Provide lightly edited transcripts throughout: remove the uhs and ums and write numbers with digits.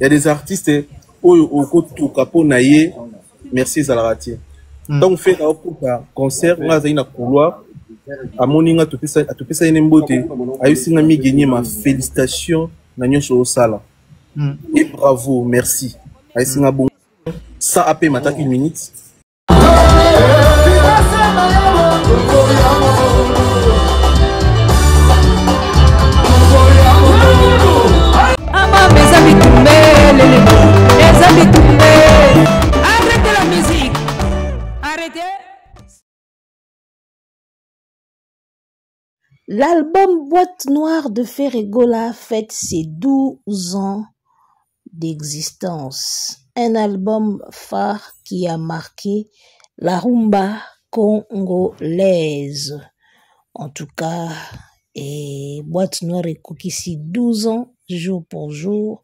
Ya des artistes oyo okotuka mpo na ye merci ezalaka te. Ntango Ferre aokuta concert, nga azali na couloir, amoni nga, atopesa ye ne mbote, ayebisi nga: "Migue Niema, félicitation na nyonso osala et bravo, merci." Ayebisi nga bongo sans apema ata une minute. Arrêtez la musique. Arrêtez. L'album Boîte Noire de Ferre Gola fête ses 12 ans d'existence. Un album phare qui a marqué la rumba congolaise. En tout cas, et Boîte Noire ekokisi 12 ans, jour pour jour,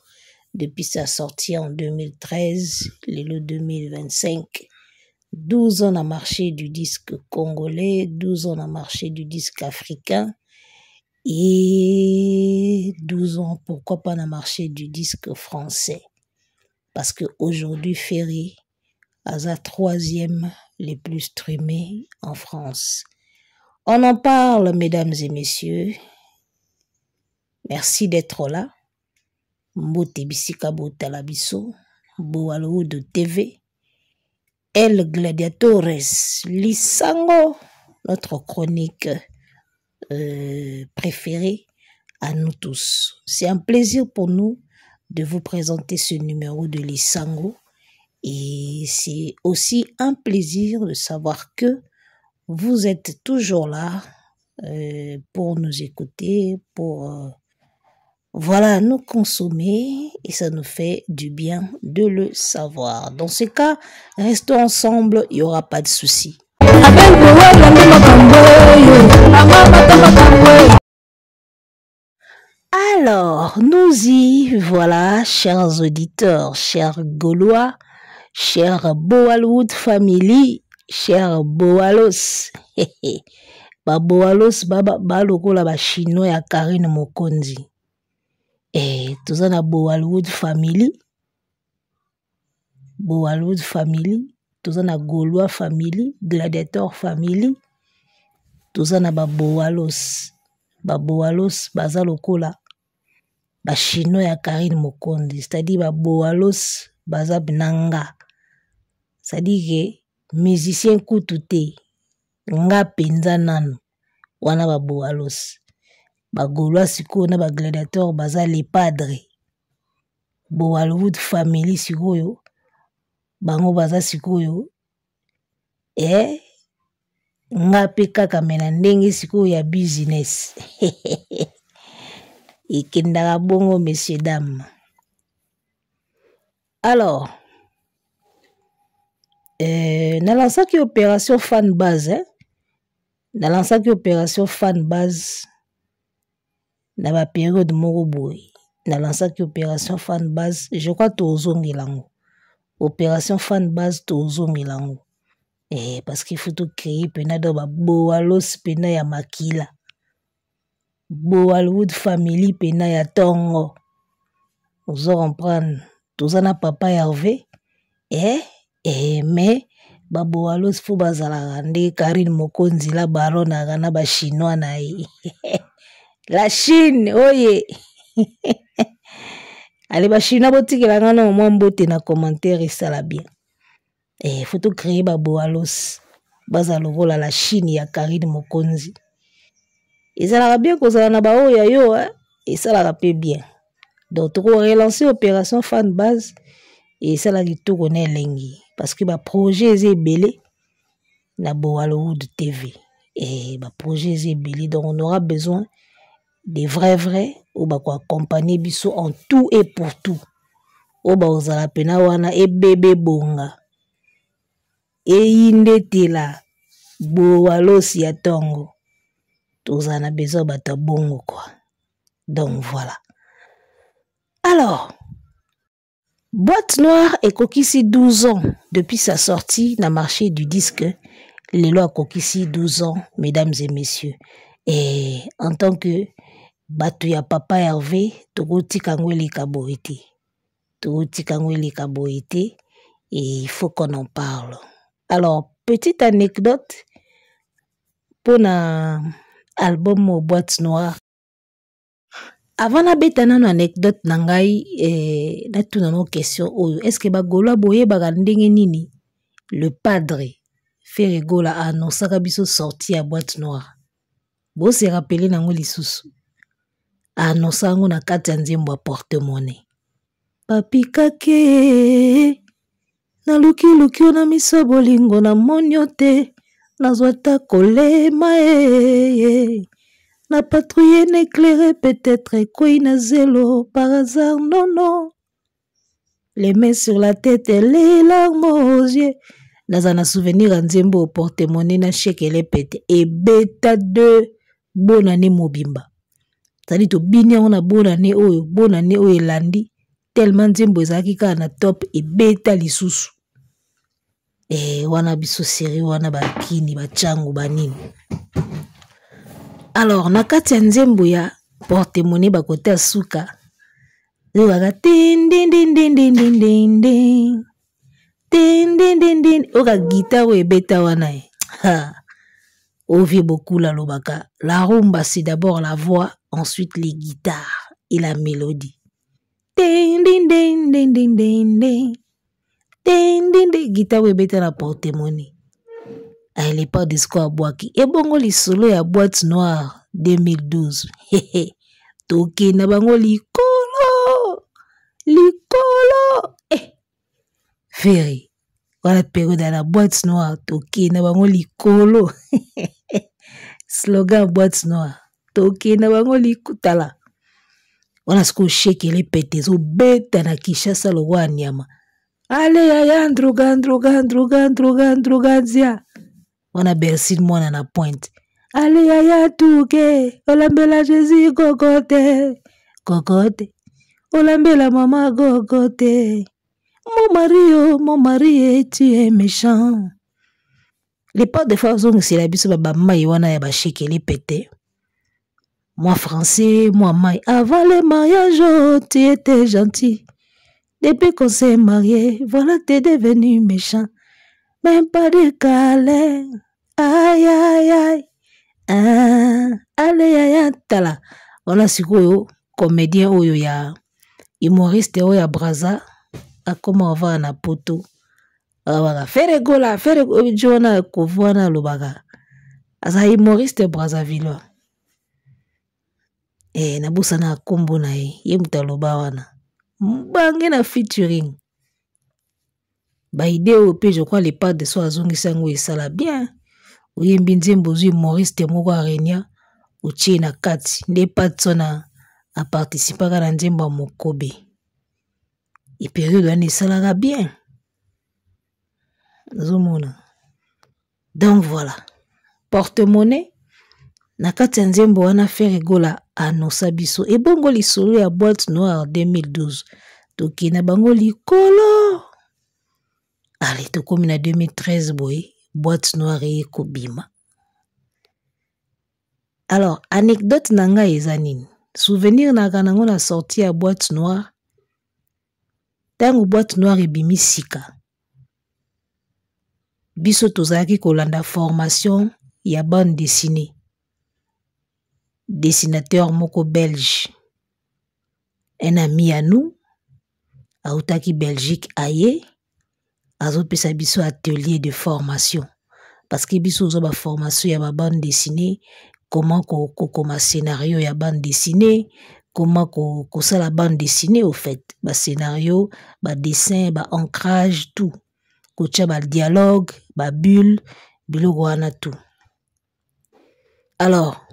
depuis sa sortie en 2013, lelo 2025. 12 ans na marché du disque congolais, 12 ans na marché du disque africain et 12 ans, pourquoi pas, na marché du disque français. Parce que aujourd'hui, Ferre aza troisième les plus streamés en France. On en parle, mesdames et messieurs. Merci d'être là. Mbote bisika botala biso, Boalwood TV, El Gladiatores, Lisango, notre chronique préférée à nous tous. C'est un plaisir pour nous de vous présenter ce numéro de Lisango et c'est aussi un plaisir de savoir que vous êtes toujours là pour nous écouter, pour voilà, nous consommer, et ça nous fait du bien de le savoir. Dans ce cas, restons ensemble, il n'y aura pas de souci. Abel Bowala nde makambo oyo amamata makambo. Alors, nous y voilà, chers auditeurs, chers Gaulois, chers Boalwood Family, chers Boalos. Ba Boalos ba lokola ba Chinois ya Karine Mokonzi. Eh, toza na Boalwood Family. Boalwood Family, toza na Gaulois Family, Gladiator Family, toza na ba Boalos. Ba Boalos baza lokola ba Chinois ya Karine Mokonzi, c'est-à-dire ba Boalos baza nanga. C'est-à-dire que musicien kutu te, nga penza nanu wana ba Boalos. Ba Gaulois sikoyo na ba Gladiator baza les padres. Boalwood Family sikoyo bango baza sikoyo nga pe kaka me na ndenge sikoyo ya business. Ekendaka bongo, messieurs dame. Alors, nalansaki opération fan base, hein? Nalansaki opération fan base na ba période moko boye. Nalansaki opération fan base, je crois tozongela yango. Opération fan base tozongela yango. Parce qu'il faut to créer pena do ba Boalos pena ya makila. Boalwood Family pena ya tongo. Ozo comprendre. Toza na papa Hervé. Mais ba Boalos fo bazalaka nde Karine Mokonzi la baronne aka na ba Chinois na ye. La Chine, oye. Allez, ba Chinois botikela nga na mwa mbote na commentaire esala bien. Faut to créer ba Boalos. Baza lokola la Chine ya Karine Mokonzi. Ezalaka bien kozala na ba oyo ya yo, hein? Esalaka pe bien. Donc toko relancer opération fan base et esala kitoko na elengi parce que ba projet eza ebele na Boalwood TV. Et ba projet eza ebele, donc on aura besoin des vrais vrais oyo bako accompagner biso en tout et pour tout. Oyo bakozala pena wana ebebe bonga. Eyindetela Boalos ya tongo. Tozala na besoin bato ya bongo quoi. Donc voilà. Alors, Boîte Noire ekokisi 12 ans depuis sa sortie na marché du disque. Lelo akokisi 12 ans, mesdames et messieurs. Et en tant que bato ya papa Hervé, tokotika yango eleka boye te. Totika yango eleka boye te, et il faut qu'on en parle. Alors, petite anecdote mpona album Boîte Noire. Avant nabeta nano anecdote na ngai, natuna no question oyo: est ce que bagaulois boyebaka ndenge nini le padre Ferre Gola annonçaka biso sortie ya Boîte Noire? Bose rappeler nango lisusu? Annonça yango na kati ya nzembo ya Porte Monnaie. Papi Kake, nalukiluki yo na miso bolingo, namoni yo te, nazwa ta kolema e na patrouille na éclairé, peut-être ekwei na zelo par hasard. Non, non, les mains sur la tête, les larmes aux yeux. Naza na souvenir ya nzembo Porte Monnaie na Shekele Pete. Ebeta de bonane mobimba, zali tobini yango na bonane oyo, bonane oyo elandi, tellement nzembo ezalaki kaka na top. Ebeta lisusu wana biso série wana, bakini bachangu banini. Alors, na kati ya nzembo ya Porte Monnaie, bakote ya suka ezalaka tindindindindindindindin tindindindin, oyoka guitare oyo ebeta wana ye. Ha, ovie Bokula alobaka: la rumba, c'est d'abord la voix, ensuite les guitares et la mélodie. Tindindindindindindin tindindi, guitare oyo ebeta na Porte Monnaie. Ale Padre abwaki. Ebongo lisolo ya Boîte Noire 2012, tokenda bango likolo likolo. Ferre wana, période ya la Boîte Noire, tokenda bango likolo. Slogan Boîte Noire, tokenda bango likutala wana. Sikoyo Shekele Pete ezobeta na Kinshasa lokwa nyama. Ale yaya, ndruga ndruga ndruga ndruga ndruga nzia wana Bercine mwana na pointe. Ale yaya, tuke olambela Jésus kokote kokote, olambela mama kokote. Mon mari, oh mon mari, tu es méchant. Le Padre fois azongisela biso babamai wana ya bashekele Pete, moi français, moi mai. Avant le mariage, oh, tu étais gentil. Depuis qu'on s'est marié, voilà, t'es devenu méchant. Même pas de câlin. Aïe, aïe, aïe. Ah, allez, aïe, tala. Wana sikoyo comédien oyo ya humoriste oyo ya Braza akoma ovaa na poto, alobaka Ferre Gola, Ferre jo wana kovu wana, alobaka aza humoriste brazzavillois. Nabosana nkombo na ye. Ye moto aloba wana bange na featuring baide oyo mpe. Je crois le Padre so azongisi yango, esala bien. Oyembi nzembo, ozwi humoriste moko arenia, otie na kati. Nde Patson aparticipaka na nzembo ya Mokobe. E période wana esalaka bien, ozomona. Donc voilà, Porte Monnaie, na kati ya nzembo wana Ferre Gola annonça biso. Ebongo lisolo ya Boîte Noire 2012, tokende bango likolo. Ale, tokómi na 2013 boye, Boîte Noire eye kobima. Alors, anecdote na ngai eza nini? Souvenir naka nango na sortie ya Boîte Noire. Ntango Boîte Noire ebimi sika, biso tozalaki kolanda formation ya bande dessinée. Dessinateur moko belge, un ami ya nous, autaki Belgique, aye azopesa biso atelier de formation, parce que biso ozwa baformation ya babande dessinée, comment kokoma scénario ya bande dessinée, comment kosala bande dessinée, au fait bascénario, badessin, baancrage, tout, kotia badialogue, babulle, biloko wana tout. Alors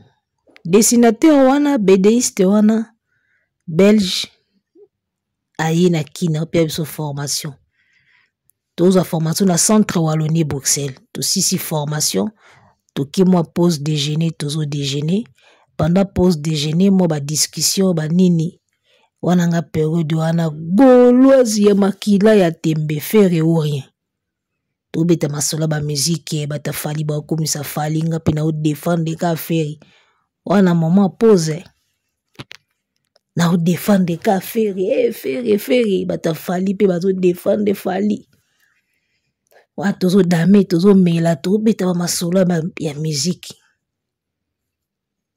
dessinateur wana, bédéiste wana belge, aye na Kina opia biso formation. Tozwa formation na Centre Wallonie Bruxelles. Tosisi formation, toki mwa pause déjeuner. Tozo déjeuner, pendant pause déjeuner mwa badiscussion banini wana. Nga période wana gauloise ya makila ya tembe, Ferre ou rien. Tobeta masolo ya bamusique, bato Fally bakomisa Fally, nga mpe na odéfendre ka Ferre wana. Moment pause. Naodefendre ka Ferre, eh, Ferre, Ferre, bato ya Fally mpe bazodefendre Fally. Wana tozodame, tozomela, tobeta bamasolo ya miziki.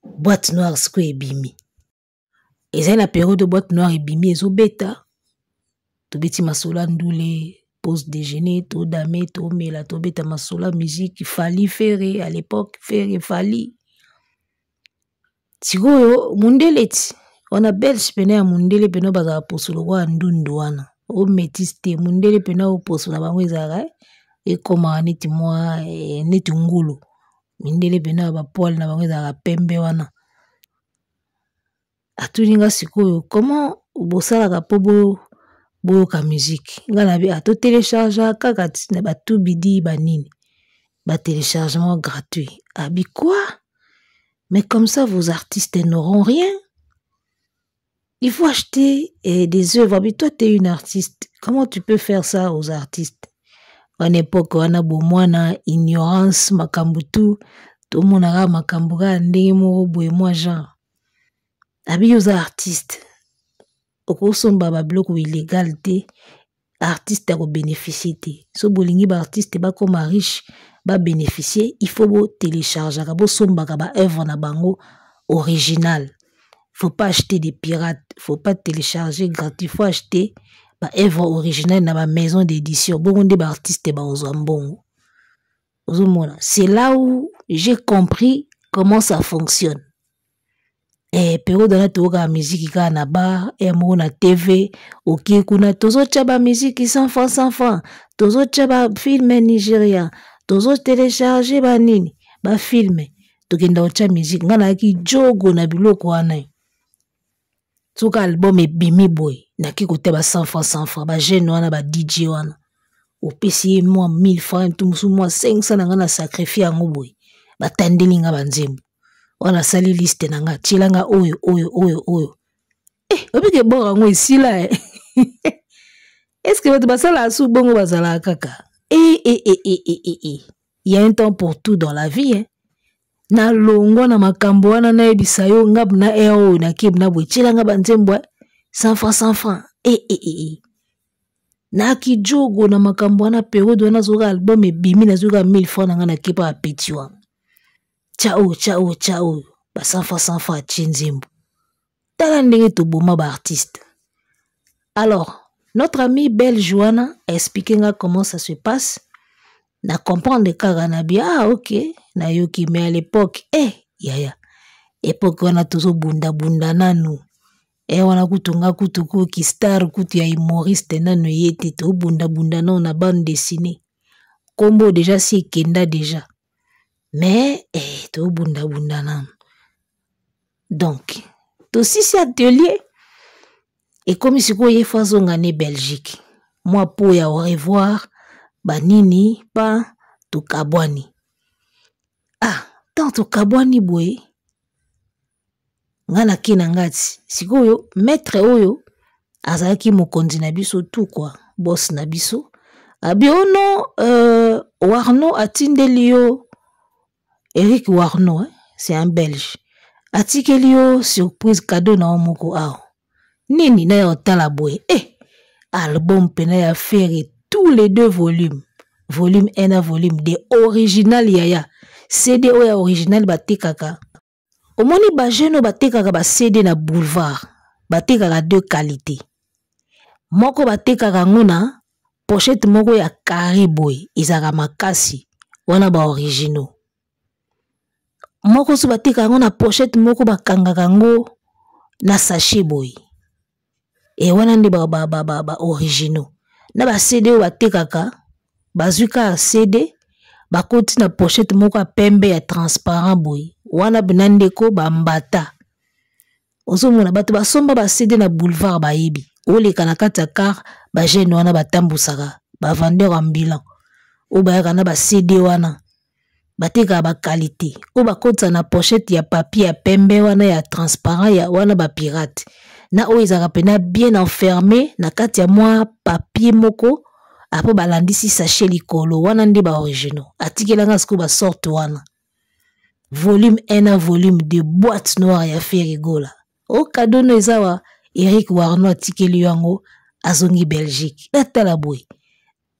Boîte noire sikoyo ebimi. Ezali na periode boîte noire ebimi ezobeta. Tobeti masolo ya ndule, pause déjeuner, todame, tomela, tobeta masolo ya miziki, Fally, Ferre, à l'époque, Ferre, Fally. Sikoyo mundele ti wana belge pene ya mundele pene bazala poso lokola ndundu wana o métis te mundele pene oyo poso na bango ezalaka ekomaka neti mwa eh, neti ngulu mindele pene ya bapoile na bango ezalaka pembe wana atuni nga sikoyo comment bosalaka mpo bo boyoka musique nga na bi ato telecharge kaka na batubidi banini ba téléchargement gratuit abi quoi? Mais comme ça, vos artistes n'auront rien. Il faut acheter eh, des œuvres. Mais toi, tu es une artiste. Comment tu peux faire ça aux artistes? En époque, on a bomwana, ignorance, makambo tout. Tout le monde a makambo ndenge moko boye moi genre. Abi oza artiste. Okosomba ba biloko illégal te. Artiste ako bénéficier te. So bolingi ba artiste bakoma riche, ba bénéficier, il faut bo télécharger, bo sombaka ba œuvre na bango original. Faut pas acheter des pirates, faut pas télécharger gratuit, faut acheter ba œuvre originale na ba maison d'édition. Bongo nde ba artiste ba ozwa mbongo. Ozomona, c'est là où j'ai compris comment ça fonctionne. Eh, periode wana toyokaka miziki kaka na bar, eh, moko na TV, oke kuna tozotya ba miziki 100 francs, 100 francs, tozotya ba filme Nigeria, tozotelecharge ba nini, ba filme, tokenda kotya miziki. Ngai nayaki jogo na biloko wana. Soki album ebimi boye, naki kotia ba 100 francs, 100 francs, ba jeune wana, ba DJ wana. Opesi ye mwa 1000 francs, to mosusu mwa 500 na ngai na sacrifice yango boye. Batandeli nga ba nzembo. Wana asali liste na nga, tiela nga oyo, oyo, oyo, oyo. Eh, obike bor yango esila, eh. Est-ce que bato basalaka su bongo bazalaka kaka? Eh, eh, eh, eh, eh, eh, eh. Il y a un temps pour tout dans la vie, hein. Na longwa na makambo wana nayebisa yo ngab na air oyo na keb na boye, tiela nga ba nzembo, eh. 100 francs, 100 francs. Eh, eh, eh, eh. Na kijogo na makambo wana periode wana nazoka album ebimi, nazoka 1000 francs na nga na kepa ya petit wana. Tcha oyo, tcha oyo, tcha oyo. Ba 100 francs, 100 francs atie nzembo. Tala ndenge toboma ba artiste. Alors, notre ami belge wana a expliqué nga comment ça se passe. Na comprendre kaka na bi, ah ok, na yoki, mais à l'époque, eh, yaya. Époque wana tozo bunda bunda nanu. Eh, wana kutu nga kutu kuki star kutu ya humoriste nanu ye te, to bunda bunda nanu na bande dessinée. Kombo déjà si ekenda déjà. Mais, eh, to bunda bunda nanu. Donc, tosisi atelier ekomi sikoyo ye fo azonga ne Belgique. Mwa po ya au revoir, banini pa tokabwani. Ah, tant tokabwani boye, nga nake na nga ti. Sikoyo maître oyo azalaki mokonzi na biso tout quoi, boss na biso. Abi oh non, Warno atindeli yo Eric Warno, hein, c'est un Belge. Atikeli yo surprise cadeau na yo moko awa. Nini na yo tala boye? Eh, album pena ya Ferre tous les deux volumes. Volume 1 na volume 2 original yaya. CD oyo ya original batekaka. Omoni ba jeune oyo batekaka ba CD na boulevard, batekaka deux qualités. Moko batekaka yango na pochette moko ya carré boye, ezalaka makasi, wana ba originaux. Moko so batekaka yango na pochette moko bakangaka yango na sachet boye. E wana nde ba originaux. Na ba CD oyo batekaka, bazwi kaka CD, bakoti na pochette moko ya pembe ya transparent boye. Wana bina ndeko ba mbata. Ozomona bato basomba ba CD na boulevard bayebi. Oleka na kati ya car, ba jeune wana batambusaka, ba vendeur ambulant. Oyo bayaka na ba CD wana, batekaka ba qualité. Oyo bakotisa na pochette ya papier ya pembe wana ya transparent ya wana ba pirate. Na oyo ezalaka pena bien enfermé na kati ya mwa papier moko, apo balandisi sachet likolo, wana nde ba originaux. Atikelanga sikoyo ba sorte wana. Volume 1 na volume 2, boîte noire ya Ferre Gola. O cadeau no eza wa Eric Warno atikeli yo yango azongi Belgique. Natala boye.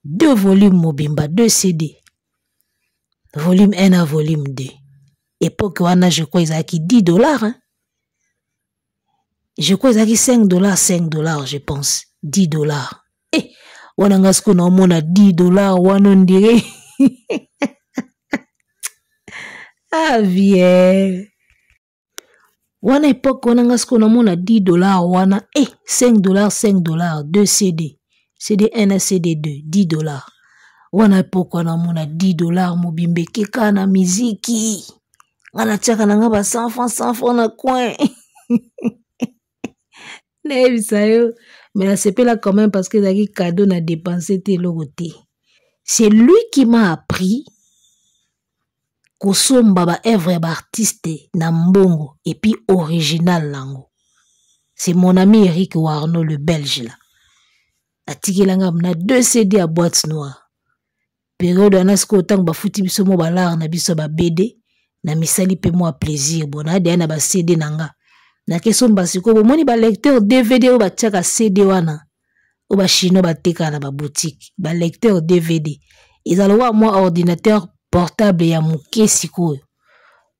Deux volumes mobimba, deux CD. Volume 1 na volume 2. Époque wana je crois ezalaki 10 dollars hein. Je crois ezalaki 5 dollars, 5 dollars je pense, 10 dollars. Eh, wana nga sikoyo naomona 10 dollars wana ondire ah vie wana epoke wana nga sikoyo namona 10 dollars wana e eh, 5 dollars 5 dollars 2 cd cd 1 na cd 2 10 dollars wana epoke wana namona 10 dollars mobimba ekeka na miziki nga natiaka na nga ba 100 francs 100 francs na coin nayebisa yo mais nasepela quand même parce que ezalaki cadeau na dépense te eloko te. C'est lui qui m'a appris kosomba ba œuvre ya ba artiste na mbongo et puis original nango. C'est mon ami Eric Warno le belge là. Atikela nga na 2 CD ya boîte noire. Periode wana sikoyo ntango bafuti biso mwa balare na biso ya ba BD na misali mpe mwa plaisir bon na deya na ba CD na nga nakesomba sikoyo bomoni ba lecteur DVD oyo batiaka CD wana oyo ba chinois batekaka na ba boutique ba lecteur DVD eza lokola mwa ordinateur portable ya moke sikoyo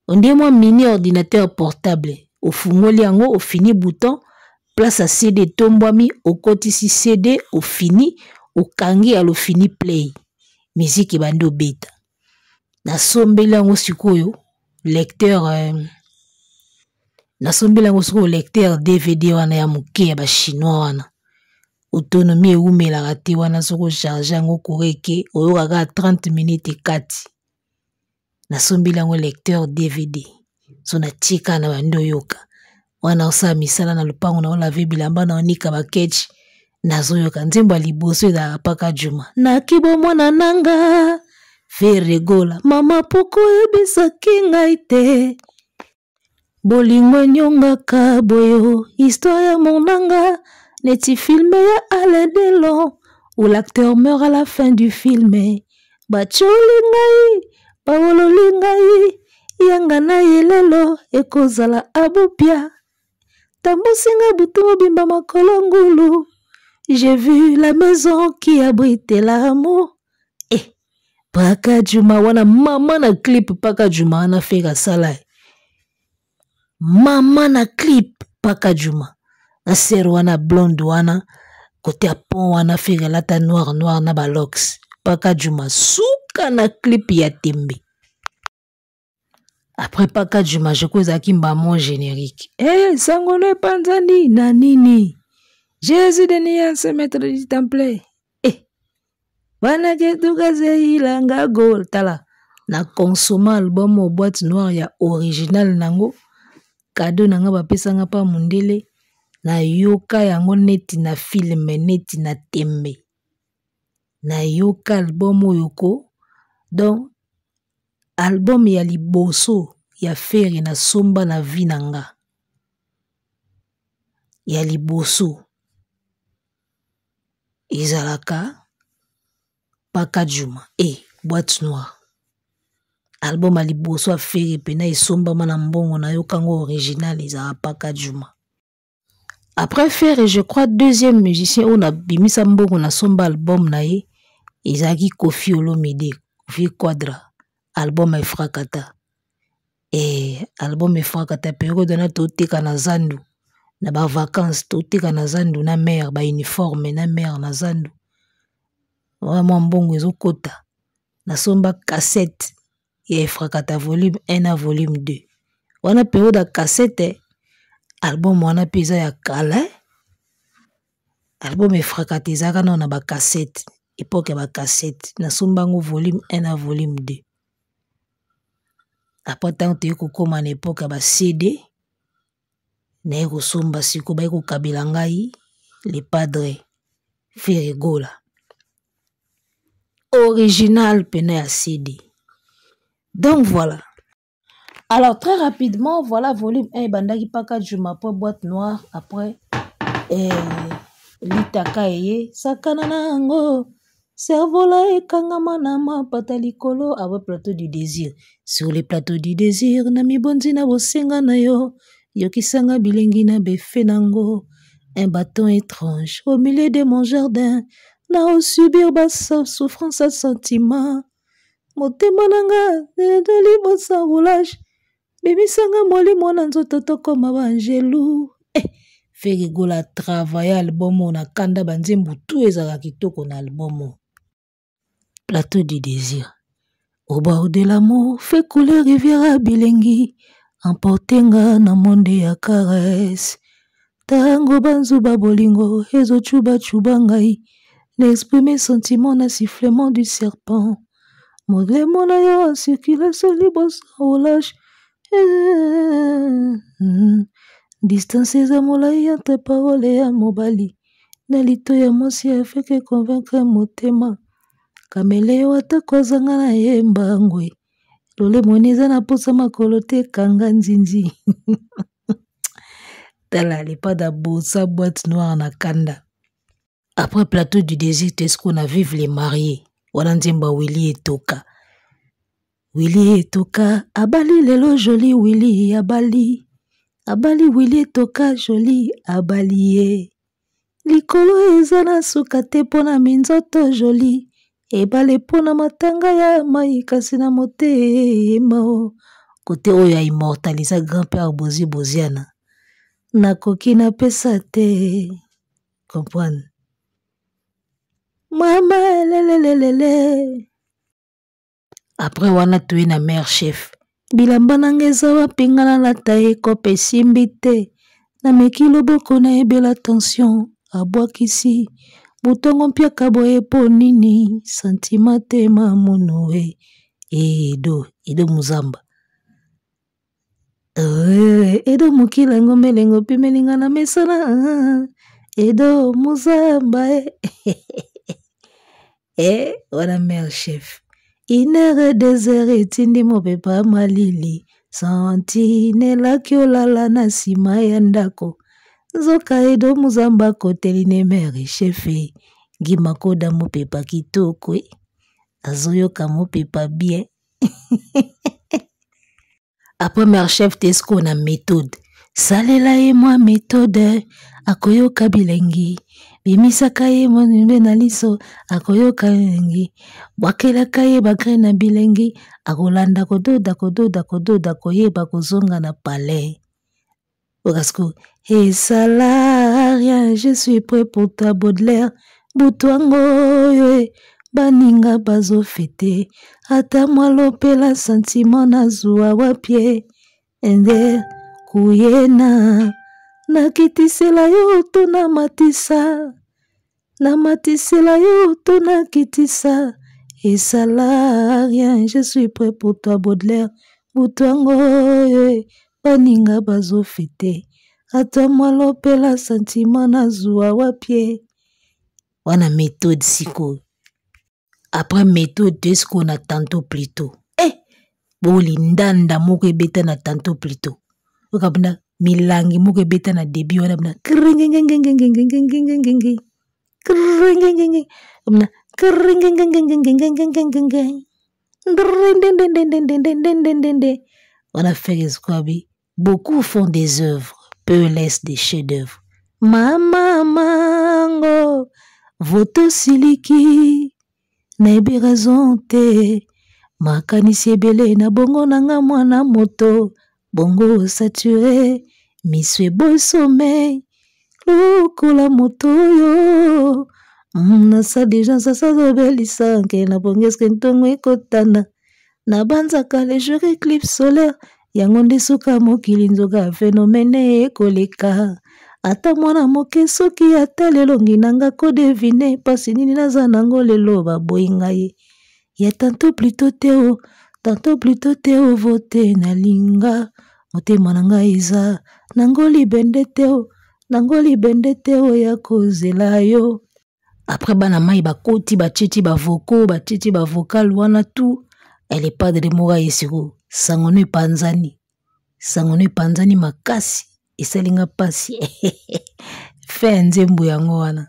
ondie mwa mini ordinateur portable ofungoli yango ofini bouton place ya CD etombwami okotisi CD ofini okangi alofini play musique ebandi obeta nasombeli yango sikoyo lecteur nasombeli yango sikoyo lecteur DVD wana ya moke ya ba chinois wana autonomie ewumelaka te wana soki ocharge yango courant eke oyokaka 30 minutes ekati nasombeli yango lecteur DVD so natika na bandi oyoka wana osala misala na lopango na olave bilamba na onika baketch nazoyoka nzembo ya liboso ezalaka paka juma nakibomwana nanga feregola mama poko oyebisaki ngai te bolingo enyongaka boyo histoire ya monanga neti filme ya Alain Delon où l'acteur meurt à la fin du film batioli ngai bawololi ngai yanga na ye lelo ekozala abupia tambusi nga butu mobimba makolo ngulu j'ai vu la maison qui abrite l'amour eh paka juma wana mama na clip paka juma wana feka sala ye mama na clip paka juma na sere wana blonde wana kote ya pont wana feka alata noir noir na balox paka juma suka na clip ya tembe après paka juma je crois ezalaki mbamo générique eh sango no epanzani na nini jésus de nuance maître du temple eh wana ketuka zeilanga gol tala na consomma album o boîte noire ya original nango cadeau na nga bapesanga pa mondele nayoka yango neti na filme neti na tembe nayoka album oyo ko donc album ya liboso ya Ferre nasomba na vie na nga ya liboso ezalaka Paka Juma e boîte noire album ya liboso ya Ferre pena esombama na mbongo nayoka yango original ezalaka Paka Juma. Après Ferre je crois deuxième musicien oyo nabimisa mbongo nasomba album na ye ezalaki Koffi Olomide Vieux Quadra album Efrakata eh album Efrakata periode wana toteka na zandu na ba vacances toteka na zandu na mère ba uniforme na mère na zandu wana mwa mbongo ezokota nasomba cassette ya Efrakata volume 1 na volume 2 wana periode ya cassette album wana mpe eza ya kala album Efrakata ezalaka nano na ba cassette epoque ya ba cassette nasomba yango volume 1 na volume 2 après ntango toye kokóma na epoque ya ba CD naye kosomba sikoyo baye kokabela ngai le padre Ferre Gola original pena ya CD. Donc voilà. Alors très rapidement, voilà volume 1 ebandaki paka Juma après boîte noire après litaka eye sakana na yango cerveau ekangama na mapata likolo après plateau du désir sur le plateau du désir na mibonzi na bosenga na yo Yokisanga bilengi na befe nango. Un bâton étrange au milieu de mon jardin. Na subir ba souffrance à sentiment. Motema na nga ezali bosa roulage. Bimisanga molimo na nzoto tokoma baangelu. Eh, Ferre Gola travaille album oyo na kanda banzembo tout ezalaka kitoko na album oyo. Plateau du désir. Au bord de l'amour, fait couler rivière à bilengi, emporte nga na monde ya caresse. Tango banzuba bolingo ezochuba-chuba ngai, na exprimer sentiment na sifflement du serpent. Molemo na yo circulation liboso roulage. Distance eza molai entre parole ya mobali na lito ya mwasi afeke convaincre motema. Kameleo atako azanga na ye mbangwe lolemo ni eza na posa makolo te kanga nzinzi. Tala lepada bosa boîte noire na kanda. Après plateau du désir tesco na vive les mariés wana nzembo ya Willy Etoka. Willy Etoka abali lelo joli Willy abali abali Willy Etoka joli abali ye. Likolo eza na suka te mpo na minzoto joli ebale mpo na matanga ya mai kasi na motema o. Kote oyo ya immortalisa grand-père Bozi Boziana nakoki napesa te comprendre mama lelelelele. Après wana toye na mère chef bilamba na nga eza wapi nga nalata ekope esimbi te nameki loboko na ebela tension abwakisi butongo mpiaka boye po nini sentiment te mamunu e edo edo muzamba edo mokila ngombe elengo pimelinga na mesana edo muzamba e eh, wana mère chef une heure deux heures etindi mopepa malili sentinelaki olala na nsima ya ndako nzoka edo muzamba akoteli ne mère chef ngima koda mopepa kitoko e azoyoka mopepa bien. Après mère chef tesco na méthode salela ye mwa méthode akoyoka bilengi bimisaka ye mwa mbe na liso akoyoka bilengi bwakelaka ye bagre na bilengi akolanda kododa kododa kododa koyeba kozonga na palais. Parce esala rien, je suis prêt pour ta Baudelaire butu yango oyo baninga bazofete ata mwa lopela sentiment nazwa wapie ende kuyena nakitisela yo to namatisa namatisela yo to nakitisa esala rien, je suis prêt pour toi Baudelaire butu yango oyo baninga bazofete ata mwa lopela sentiment nazwa wapie. Wana méthode sikoyo. Après méthode te sikoyo na tantôt plutôt eh bolindanda moko ebeta na tantôt plutôt oyoka mpena milangi moko ebeta na début wana mpena kringengengengengengengengenge kringengenge mpena kringengengengengengengenge ndrendendendendendendendendende. Wana Ferre Skwabi beaucoup font des œuvres, peu laissent des chefs-d'œuvre. Mama mango voto siliki nayebi raison te makanisi ebele na bongo na nga mwana moto bongo saturé miso eboyi sommeil lokola moto oyo nasa deja sasazobelisa nke na bongeske ntongo ekotana nabanzaka le jour éclipse solaire yango nde suka mokili nzoka phénomène ekoleka ata mwana moke soki ata lelongi nanga kodevine mpasi nini naza nango lelo baboyi ngai ya tantôt plutôt te o tantôt plutôt te o vote nalinga motema na ngai eza nango libende te o nango libende te o ya kozela yo. Après bana mai bakoti batieti bavoko batieti bavocal wana tout ele padre moko aye sikoyo sango no epanzani sango no epanzani makasi esalinga mpasi fe ya nzembo yango wana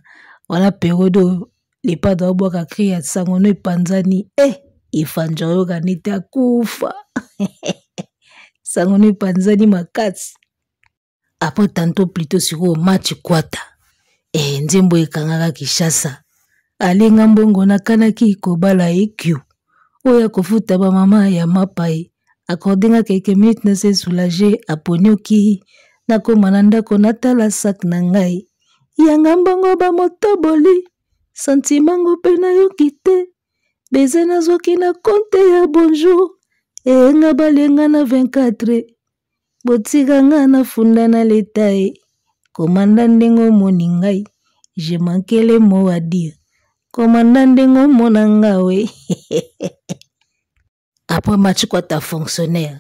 wana periode oyo le padre abwaka cri ya sango no epanzani eh efanja oyoka neti akufa sango no epanzani makasi. Après tantôt plutôt sikoyo match kwata eh, nzembo ekangaka Kinshasa alenga mbongo nakanaki kobala ekio oyo akofuta bamama ya mapai akorde nga quelques minutes na se soulager aponioki nakoma na ndako natala sak na ngai yanga mbongo bamotoboli sentiment ngo mpe nayoki te beze nazwaki na konte ya bonjour eyenga balenga na 24 botika nga nafunda na leta e komanda ndenge omoni ngai je manque le mot à dire komanda ndenge omona nga we. Après match kwata fonctionnaire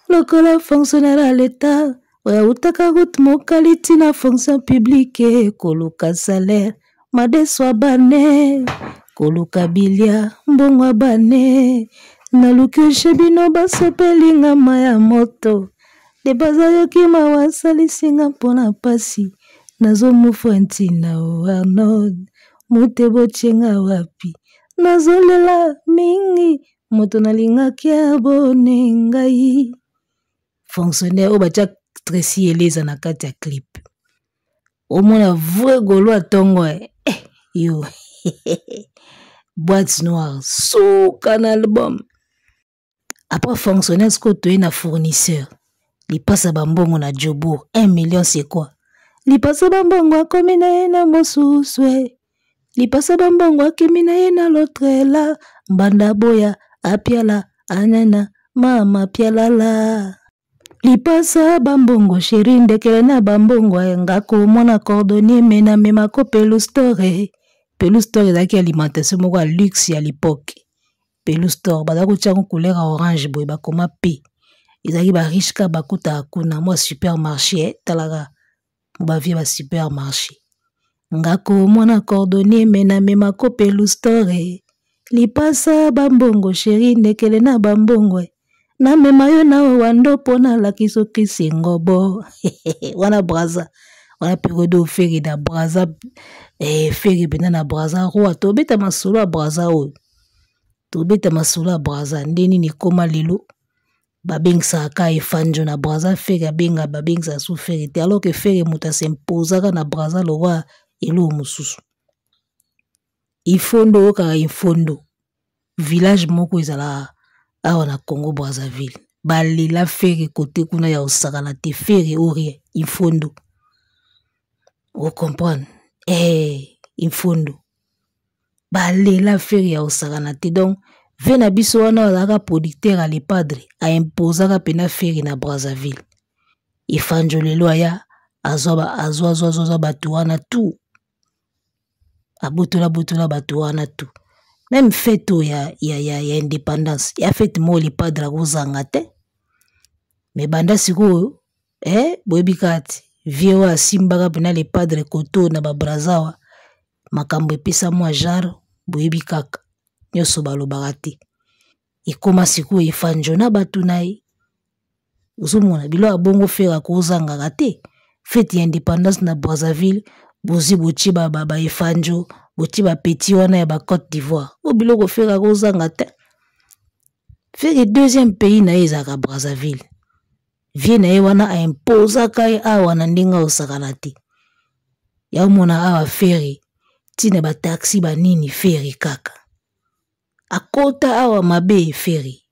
lokola fonctionnaire ya leta oyo awutaka route mokali ntina fonction publique koluka salaire madeso abane koluka bilia mbongo abane naluki oshe bino basopeli nga mai ya moto debaza yoki mawa asalisi nga mpo na mpasi nazomufa ntina o arnold mote botie nga wapi nazolela mingi moto nalingaki abone ngai fonctionnaire oyo batya Tracy Eleza na kati ya clip omona vrai golo ya ntongo eh, eh yo boîte noire suka na album après fonctionnaire sikoyo toye na fournisseur lipasa bambongo na jobourg 1 million c'est quoi lipasa bambongo akomi na ye na mosusu eh. lipasa bambongo akimi na ye na lotrela mbanda boya apiala anana mama pialala lipasa bambongo sheri ndekele na bambongo eh, nga komona cordonnier me na memako pelustore pelustore ezalaki alimentation moko ya luxe ya lipoke pelustore bazalaki kotia yango couleur ya orange boye bakoma p ezalaki bariche ka bakutaka kuna mwa supermarché eh, talaka bavie ba supermarché ngako mwana cordonnier me na memako pelustore lipasa bambongo sheri ndekele na bambongo eh. Namema yo na owando mpo nalakisa okisi ngobo wana braza wana periode oyo feri na braza eh, feri mpenza na braza roi tobeta masolo ya braza oyo tobeta masolo ya braza nde nini ekoma lelo babengisaka ka efanjo na braza fere abenga babengisaka su fere te alors que fere moto asemposaka na braza lokwa eloko mosusu ifondo oyokaka ifondo village moko ezalaka awa na congo brazzaville balela fere kote kuna ya osakana te fere ou rien infondo ocomprendre eh, infondo balela fere ya osakana te donc ve na biso wana azalaka producteur ya lepadre aimposaka mpena fere na brazzaville efanjo lelo aya azwa azwa azwa azwa bato wana tout abotola botola bato wana tout meme fete oyo ya, ya, ya, ya indépendance ya fete moko lepadre akozanga te me banda sikoyo eh, boyebi kaka ti vie oyo asimbaka mpena lepadre koto na babrazawa makambo epesa mwa genre boyebi kaka nyonso balobaka te ekoma sikoyo efanjo na bato na ye ozomona bilo ya bongo fere akozangaka te fete ya indépendance na brazzaville bozwi botie baefanjo ba, ba botie bapeti wana ya bacote d'ivoire oyo biloko fere akozanga te fere deuxième pays na ye ezalaka brazzaville vie na ye wana aimposaka ye awa na ndenge osakana te ya omona awa fere ntina bataxi banini fere kaka akota awa mabe fere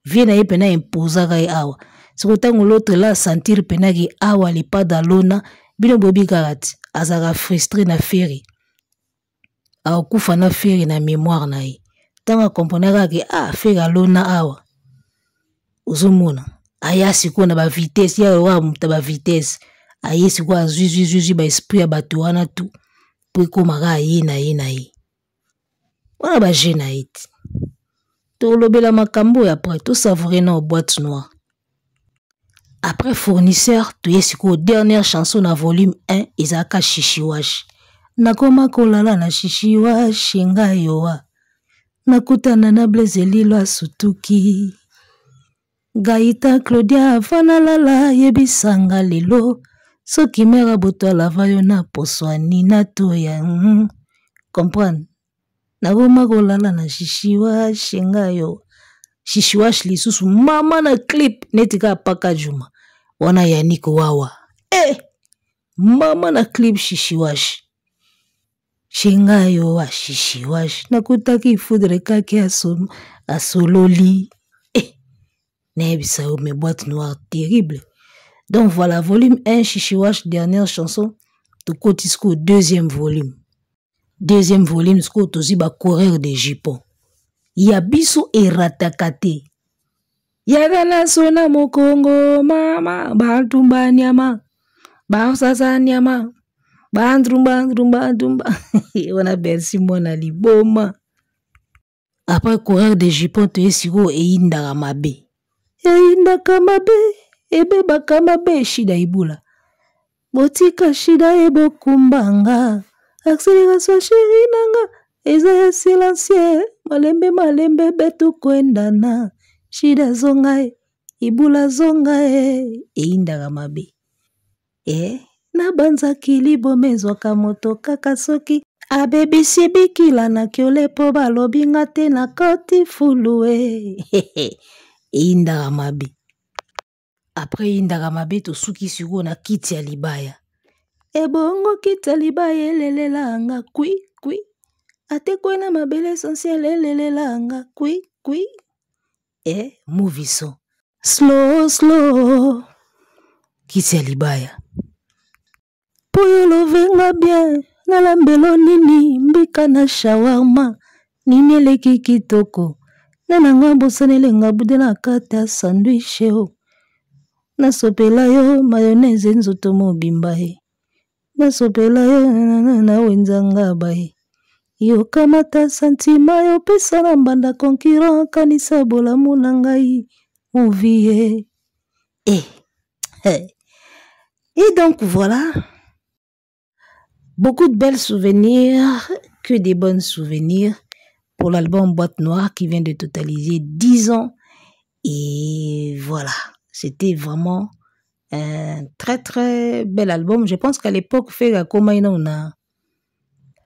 vie na ye mpena imposaka ye awa siko ntango l'autre la sentir mpena ke awa lepada alona bino boyebi kaka ti azalaka frustre na fere akokufa na fere na mémoire na ye ntango akomprena kaka ke ah fere alona awa ozomona aya sikoyo na bavitesse ya lokola moto ya bavitesse aye sikoyo azwizwizwizwi baesprit ya bato wana tu mpo ekóma kaka ye na ye na ye wana baje na ye ti tolobela makambo oyo après tosavoure na boîte noire après fournisseur toye sikoyo dernière chanson na volume 1 ezalaka shishiwashi nakoma kolala na shishiwashi ngai yowa nakutana na blaise elilo asutuki Gaïta Claudia avant nalala yebisa nga lelo soki mère boto alava yo na poso ya nina to ya comprendre nakoma kolala na shishiwash nga yo shishiwash lisusu mama na clip neti kaka paka juma wana Yannick Wawa. Eh, mama na clip shishiwashi shingayo wa shishiwashi nakutaki foudre kaki asololi eh, nayebisa yo mes boîte noire terrible. Donc voilà, volume 1 shishiwash, dernière chanson. Tokoti sikoyo deuxième volume. Deuxième volume sikoyo tozwi bacoureur de jupon ya biso erataka te. Yaka naso na mokongo mama, batumba nyama, basasa nyama, bantrumba ntrumba ntrumba. Wana Bercy mwana liboma. Après coureur de jupon, toye sikoyo eyindaka mabe, eyindaka mabe, ebebaka mabe. Shida ibula botika shida ebokumbanga, acceleration chéri nanga eza ya silencieux, malembe malembe betu kwendana, shida zonga e, ibula zonga e, eyindaka mabe. E nabanzaki liboma ezwaka moto kaka soki abebisi bikila na kiole mpo balobi nga te na koti fulu e. Eyindaka mabe. Après eyindaka mabe, tosuki sikoyo na kiti ya libaya. Ebongo kiti ya libaya elelela nga kwi kwi, atekwe na mabele essentiel elelela nga kwi kwi. E movie son slow slow, kiti ya libaya po yo lovenga bien, nalambelo nini mbika na shawarma nini eleki kitoko na nanga bosanelenga bude na kati ya sandwich o, nasopela yo mayonnaise nzoto mobimba e, nasopela yo na wenzanga baye, yokamata santima yo pesa na mbanda concurrent, kanisa bolamu na ngai movie eh. Eh. Et donc voilà, beaucoup de belles souvenirs, que des bons souvenirs pour l'album Boîte Noire qui vient de totaliser 10 ans. Et voilà, c'était vraiment un très très bel album. Je pense qu'à l'époque, Ferre akoma na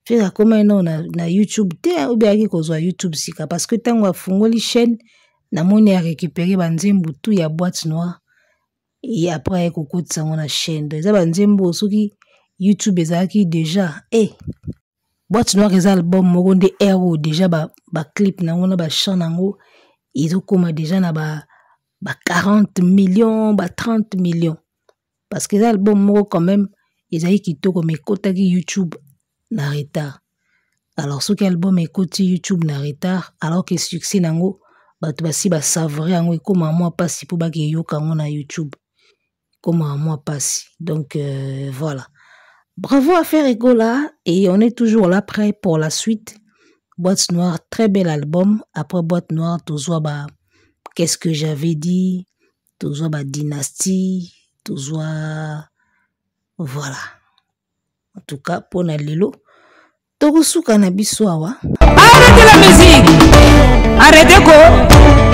Ferre akoma na YouTube te, ou bien kozwa YouTube sika, parce que tango afungoli chaîne namoni a récupérer ba nzembo tout ya Boîte Noire et après aye kokotisa yango na chaîne. Donc eza ba nzembo soki YouTube ezalaki déjà. Eh, Boîte Noire eza album moko nde air oyo déjà ba clip nango na ba chant nango ezokoma déjà na ba 40 millions, ba 30 millions, parce que eza album moko quand même ezalaki kitoko, mais ekotaki YouTube na retard. Alors soki album ekoti YouTube na retard, alors que succès nango bato basi basavoure yango, ekóma mwa mpasi mpo bakeyoka yango na YouTube, ekóma mwa mpasi. Donc voilà, bravo à Ferre Gola, et on est toujours là prêt pour la suite. Boîte Noire, très bel album. Après Boîte Noire, tozwa ba Qu'est-ce que j'avais dit, tozwa ba Dynastie, tozwa, voilà. En tout cas, pona lelo tokosuka na biso awa. Arrêtez la musique, arrêtez ko.